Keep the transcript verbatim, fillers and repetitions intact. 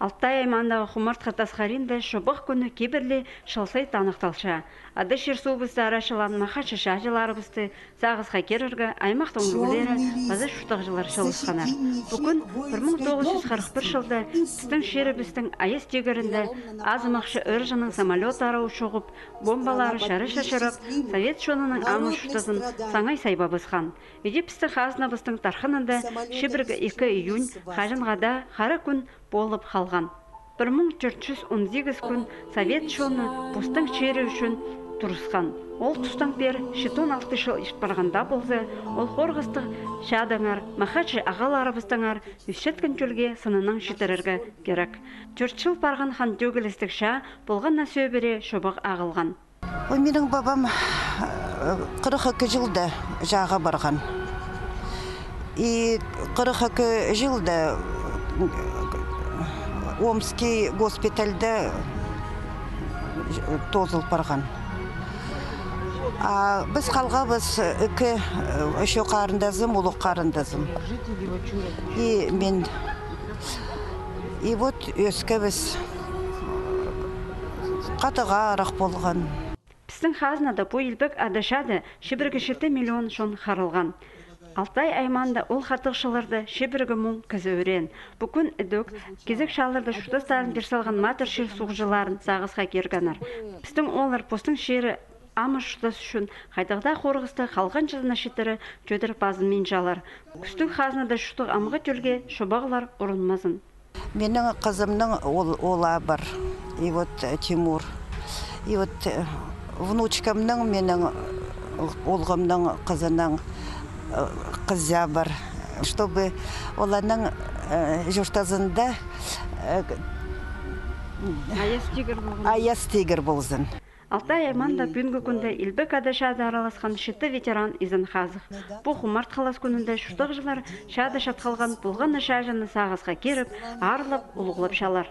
Алтай аймаандағы Хумартхы тас харинда Чобах кӱні кибірлі чыл сай таныхталча. Ада чир-суубысты арачылаан махачы чааҷыларыбысты сағысха кирерге аймахтың ӱлгӱлері паза чуртағҷылар чыылысханнар. Пу кӱн пір муң тоғыс чӱс хырых пір чылда пістің чирібістің Айас тигірінде азымахчы ырҷының самолёттары чоғып, бомбалары чарыс чачырап, совет чонының амыр чуртазын саңай сайбабысхан. Иди пістің хазнабыстың тархынында чибіргі ікі июнь хаҷанға даа хара кӱн полып халған. Пір муң тӧрт чӱс он сигіс кӱн совет чоны постың чирі ӱчӱн турысхан. Ол тустаң пеер читон алты чыл ит парғанда полза, ол хорғыстығ чадаңар, махачы ағаларыбыстаңар ӧсчеткен тӧлге сыннаң читірерге кирек. Тӧрт чыл парған хан тӧгілістіг чаа полған на сӧбіре Чобах ағылған. Ой, минің бабам, э, хырых ікі чылда чааға парған. И хырых ікі чылда, м, Омский госпитальда тоозыл парған. А піс халғабыс ікі, э, ещё харындазым, улуғ харындазым. И мин. И вот ӧскебіс. Хатығ ағырах полған. Пістің хазнада пу Илбек Ада чаада чибіргі читі миллион чон харылған. Алтай аймаанда ол хатығ чылларда чибіргі муң кізі ӱреен. Пу кӱн ідӧк кизек чааларда чуртастарын пир салған матыр чир-суғҷыларын сағысха киргеннер. Пістің ооллар постың чирі, амыр чуртас ӱчӱн хайдағ даа хорғыстығ халғанҷызына читіре тӧдір пазынминчалар. Кӱстіг хазнада чуртығ амғы тӧлге чобағлар урунмазын. Минің хызымның ол-, оолаа пар. И вот, э, Тимур. И вот, э, внучкамның, минің, э, улуғымның хызының, э, хызы пар. Чтобы оларның, э, чуртазында, э, Айас тигір ползын. Айас тигір ползын. Алтай аймаанда пӱӱнгі кӱнде Илбек Ада чаада араласхан читі ветеран изен хазых. Пу хумартхылас кӱнінде чуртағҷылар чаада чат халған полған на чааҷыны сағысха киріп, аарлап, улуғлапчалар.